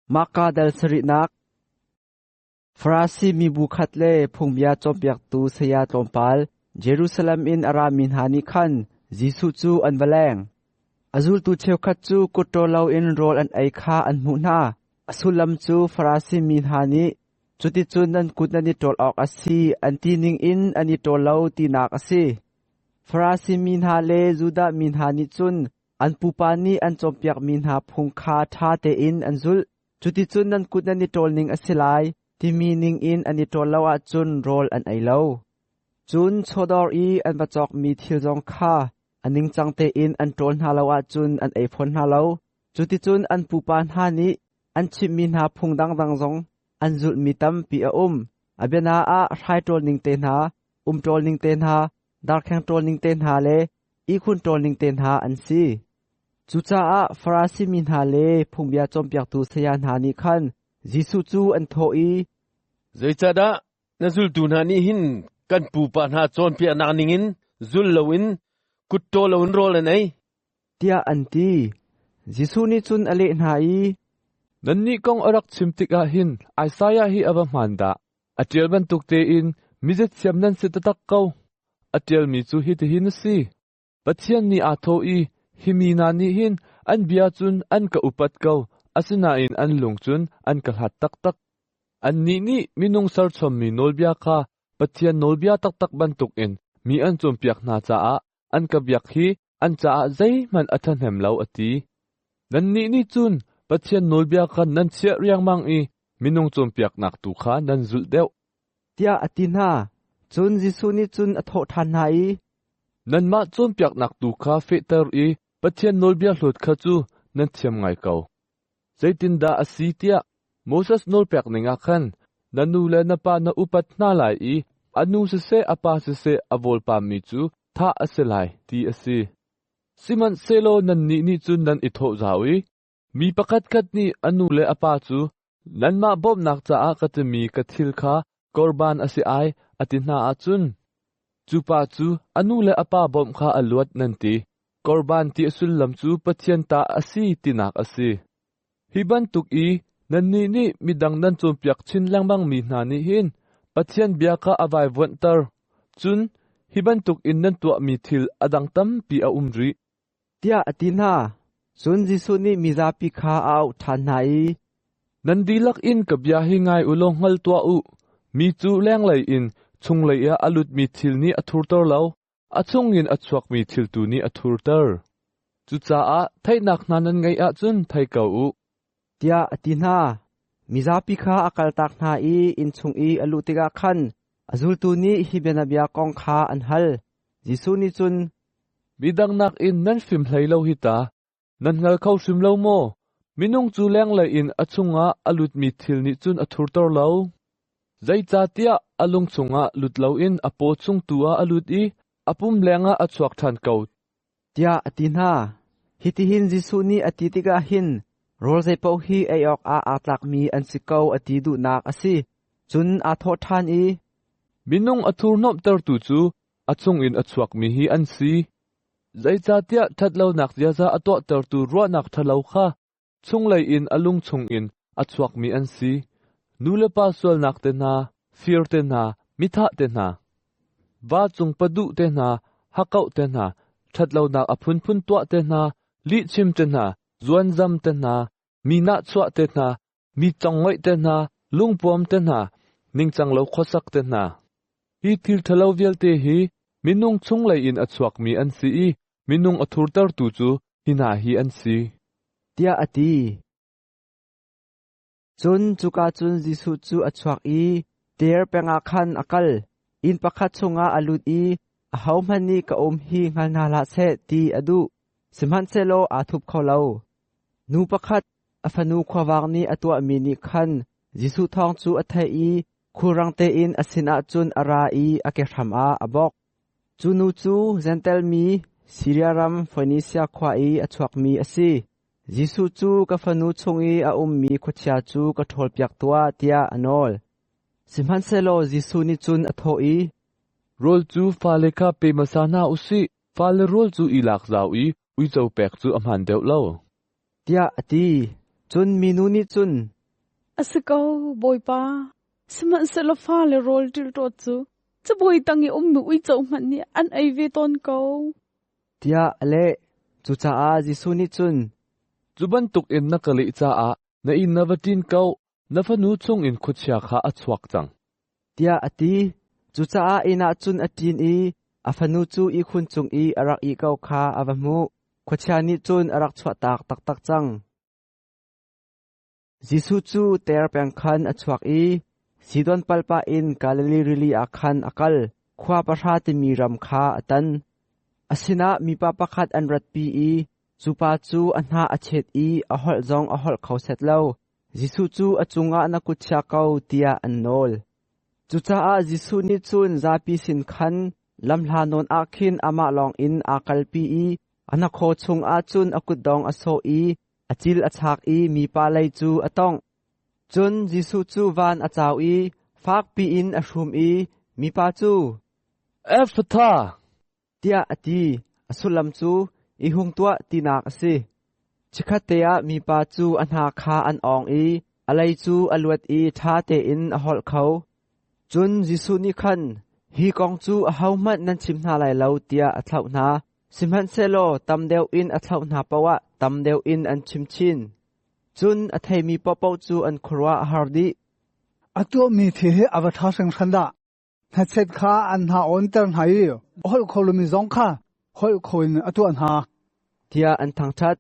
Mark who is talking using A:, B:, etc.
A: Mahka dal sarihnak Farasi mibu khat le phungbia cawnpiaktu saya tlawmpal Jerusalem in a rami hna nih khan Jesuh cu an va leng. A zultu cheukhat cu kutṭawl loin rawl an ei kha an hmuh hna. A sullam cu Farasi mi hna nih cuticun nan kut nan i ṭawl awk a si an ti ningin an i ṭawl lo tinak a si. Farasi mi hna le Judah mi hna nih cun an pupa nih an cawnpiakmi hna phung kha ṭha tein an zulh. Cuticun nan kut nan i ṭawl ning a si lai timi ningin an i ṭawl lo ahcun rawl an ei lo. Cun chawdawr i an va cawkmi thil zong kha a ningcang tein an ṭawl hna lo ahcun an ei fawn hna lo. Cuticun an pupa hna nih an chimhmi hna phung dangdang zong an zulhmi tampi a um. A biana ah hrai ṭawl ning te hna, um ṭawl ning te hna, darkheng ṭawl ning te hna le ihkhun ṭawl ning te hna an si. Cucaah Farasi mi hna le phungbia cawnpiaktu saya hna nih khan Jesuh cu an thawh i,
B: Zeicahdah na zultu hna nih hin kan pupa hna cawnpiaknak ningin zul loin kutṭaw loin rawl an ei?
A: Tiah an ti. Jesuh nih cun a leh hna i,
C: Nannih kong a rak chim tikah hin Isaiah hi a va hmaan dah! A ṭial bantuk tein mizathiam nan si taktak ko. A ṭialmi cu hitihin a si. Pathian nih aa thawh i, Hi mi hna nih hin an bia cun an ka upat ko, asinain an lung cun an ka hlat taktak. Annih nih minung serchommi nawlbia kha Pathian nawlbia taktak bantukin mi an cawnpiak hna caah an ka biak hi an caah zeihmanh a ṭhahnem lo, a ti. Nannih nih cun Pathian nawlbia kha nan chiah riangmang i minung cawnpiaknak tu kha nan zulh deuh.
A: Tiah a ti hna. Cun Jesuh nih cun a thawh ṭhan hna i,
C: Nanmah cawnpiaknak tu kha fehter i Pathian nawlbia hlawt kha cu nan thiam ngai ko. Zeitindah a si tiah Moses nawlpek ning ah khan na nu le na pa na upat hna lai i a nu siseh a pa siseh a vawlpammi cu thah a si lai ti a si. Sihmanhsehlaw nannih nih cun nan i thawh zau i mi pakhatkhat nih a nu le a pa cu nanmah bawmhnak caah ka timi ka thil kha korban a si ai a ti hna ahcun cu pa cu a nu le a pa bawmh kha a luat nan ti. Korban ti a sullam cu Pathian ta a si tinak a si. Hi bantuk i nannih nih midang nan cawnpiak chin lengmangmi hna nih hin Pathian bia kha a vaivuanhter. Cun hi bantuk in nan tuahmi thil a dang tampi a um rih.
A: Tiah a ti hna. Cun Jesuh nih mizapi kha a auh ṭhan hna i,
C: Nan dihlak in ka bia hi ngai u law hngal tuah u. Mi cu lenglei in chunglei ah a lutmi thil nih a thurter lo, a chungin a chuakmi thil tu nih a thurter. Cucaah theihnak hna nan ngeih ahcun thei ko u.
A: Tiah a ti hna. Mizapi kha a kaltak hna i inn chung i a luh tikah khan a zultu nih hi bianabia kong kha an hal. Jesuh nih cun,
C: Midang nakin nan fim hlei lo hi ta, nan hngal kho hrim lo maw? Minung cu lenglei in a chungah a lutmi thil nih cun a thurter lo. Zeicahtiah a lung chungah lut loin a paw chung tu ah a lut i a pum lengah a chuak ṭhan ko.
A: Tiah a ti hna. Hitihin Jesuh nih a ti tikah hin rawl zeipaoh hi ei awkah aa tlakmi an si ko a ti duhnak a si. Cun aa thawh ṭhan i,
C: Minung a thurhnawmhtertu cu a chungin a chuakmi hi an si. Zeicahtiah ṭhatlonak ziaza a tuahtertu ruahnak ṭhalo kha chunglei in a lung chungin a chuakmi an si. Nu le pa sualnak te hna, fir te hna, mithah te hna, va cung paduh te hna, hakkauh te hna, ṭhatlonak a phunphun tuah te hna, lihchim te hna, zuanzam te hna, mi nahchuah te hna, mi congoih te hna, lungpuam te hna, ningcang lo khuasak te hna. Hi thil ṭhalo vialte hi minung chunglei in a chuakmi an si i minung a thurtertu cu hi hna hi an si.
A: Tiah a ti. Cun cuka cun Jesuh cu a chuak i Tair peng ah khan a kal. Inn pakhat chungah a lut i ahohmanh nih ka um hi hngal hna hlah seh ti a duh. Sihmanhsehlaw aa thup kho lo. Nu pakhat a fanu khuavang nih a tuahmi nih khan Jesuh thawng cu a theih i khulrang tein a sinah cun a ra i a kehram ah a bawk. Cu nu cu Jentail mi Siria ram Foenisia khua i a chuakmi a si. Jesuh cu ka fanu chung i a ummi khuachia cu ka ṭhawlpiak tuah tiah a nawl. Sihmanhsehlaw Jesuh nih cun a thawh i,
C: Rawl cu fale kha pe hmasa hna u sih, fale rawl cu i lak zau i uico pek cu a hmaan deuh lo.
A: Tiah a ti. Cun minu nih cun,
D: A si ko, Bawipa, sihmanhsehlaw fale rawl ṭilṭawt cu cabuai tang i ummi uico hmanh nih an ei ve tawn ko.
A: Tiah a leh. Cucaah Jesuh nih cun,
C: Cu bantukin na ka leh caah na inn na va ṭin ko, na fanu chungin khuachia kha a chuak cang.
A: Tiah a ti. Cucaah inn ah cun a ṭin i a fanu cu ihkhun cung i a rak ih ko kha a va hmuh. Khuachia nih cun a rak chuahtak taktak cang. Jesuh cu Ter peng khan a chuak i Sidon palpah in Galilee rili ah khan a kal. Khua pahra timi ram kha a tan. A sinah mipa pakhat an ratpi i cu pa cu a hna a chet i a holh zong a holh kho set lo. Jesuh cu a cungah na kut chia ko tiah an nawl. Cucaah Jesuh nih cun zapi sin khan lamhla nawn ah khin amah lawngin aa kalpi i a hnakhaw chungah cun a kutdong a sawh i a cil a chak i mipa lei cu a tongh. Cun Jesuh cu van a cau i fakpi in a hrum i mipa cu,
C: Ephatha!
A: Tiah a ti. A sullam cu i hung tuah tinak a si. Chikkhatte ah mipa cu a hna kha an awng i a lei cu a luat i ṭha tein a holh kho. Cun Jesuh nih khan, Hi kong cu ahohmanh nan chim hna lai lo tiah a thlauh hna. Sihmanhsehlaw tam deuh in a thlauh hna paoh ah tam deuh in an chim chin. Cun a theimi paohpaoh cu an khuaruah a har dih.
E: A tuahmi thil hi a va ṭha hringhran dah! Hnachet kha an hna awnter hna i holh kho lomi zong kha holh kho in a tuah hna.
A: Tiah an thangṭhat.